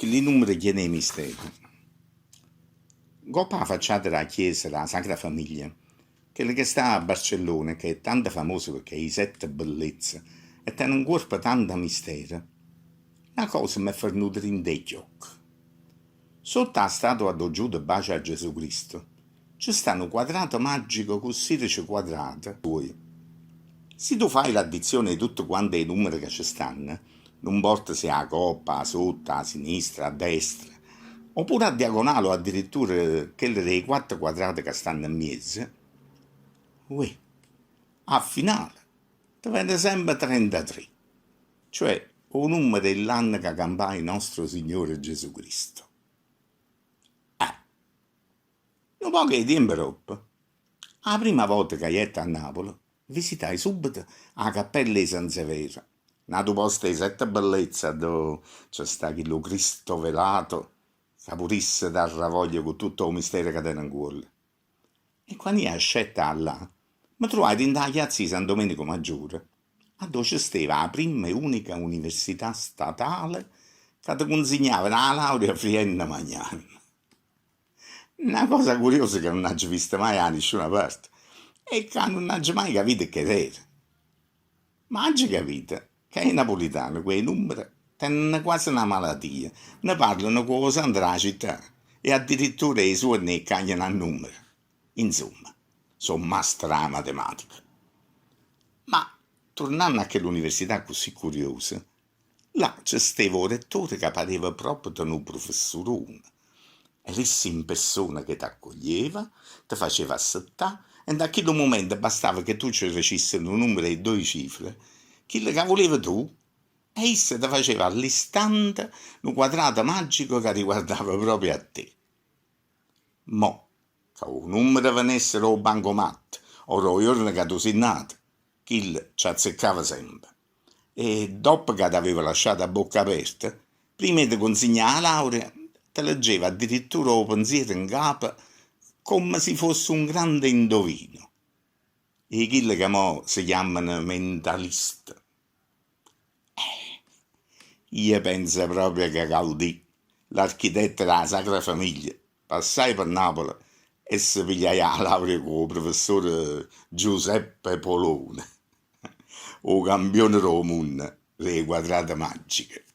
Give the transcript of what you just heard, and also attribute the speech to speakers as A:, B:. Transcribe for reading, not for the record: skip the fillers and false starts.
A: Chilli nummere chiene 'e mistero. Ncopp' 'a facciata d' 'a chiesa d' 'a Sacra Famiglia, chella che sta a Barcellona e che è tanta famosa pecché è 'e sette bellezze e tene 'ncuorpo tanta mistero, na cosa m'è fernuta dint' 'e chiocche. Sotto 'a statua addò Giuda bacia a Gesù Cristo, ce sta nu quadrato magico cu sidece quadrate. Si tu fai l'addizione 'e tutte quante 'e nummere ca ce stanno, nun 'mporta si è 'a coppa, 'a sotto, 'a sinistra, 'a destra, o pure 'a diagonale o addirittura chelle d' 'e quatte quadrate ca stanno 'mmiezzo, uè, a finale te vene sempe trentatré, cioè 'o nummero 'e ll'anne ca campaje nostro Signore Gesù Cristo. Eh. Nu poco 'e tiempo doppo, 'a primma vota ca jette a Napule, Visitai subito 'a cappella 'e San Severo, n'atu posto 'e sette bellezze addò ce sta chillu Cristo velato ca pur'isso t'arravoglia cu tutto 'o mistero ca tene 'ncuollo. E quann' io ascette 'a llà, me truvai dint' 'a chiazza 'e San Domenico Maggiore, addò ce steva 'a primma e unica università statale ca te cunzignava 'na laurea frienno magnanno. Na cosa curiosa ca nun aggio visto mai 'a nisciuna parte e ca nun aggio mai capito che era. Ma aggio capito ca 'e napulitane cu 'e nummere teneno quase na malatia, ne parlano cu 'o santo d' 'a città e addirittura 'e suonne 'e cagnano a nummere. Insomma, so' master 'a matematica. Ma turnanno a chell'università accussì curiosa, Là ce steva 'o rettore ca pareva proprio nu prufessurone. Era isso in persona che t'accoglieva, te faceva assettà e 'int'a chillu mumento bastava che tu ce dicisse nu nummero 'e doje cifre, chillo ca vulive tu, e isso te faceva all'istante nu quadrato magico ca riguardava proprio a te. Mo, ca 'o nummero venesse d' 'o bancomat o d' 'o juorno ca tu si' nato, chillo ce azzeccava sempe. E doppo ca t'aveva lasciato a bocca aperta, primma 'e te cunzignà 'a laurea, te leggeva addirittura 'o penziero 'ncapa comme si fosse un grande indovino 'e chille ca mo se chiammano mentaliste. Eh, io penso proprio ca Gaudì, l'architetto d' 'a Sacra Famiglia, passaje pe Napule e se pigliaje 'a laurea cu 'o prufessore Giuseppe Polone. 'O campione d' 'o munno d' 'e quadrate magiche.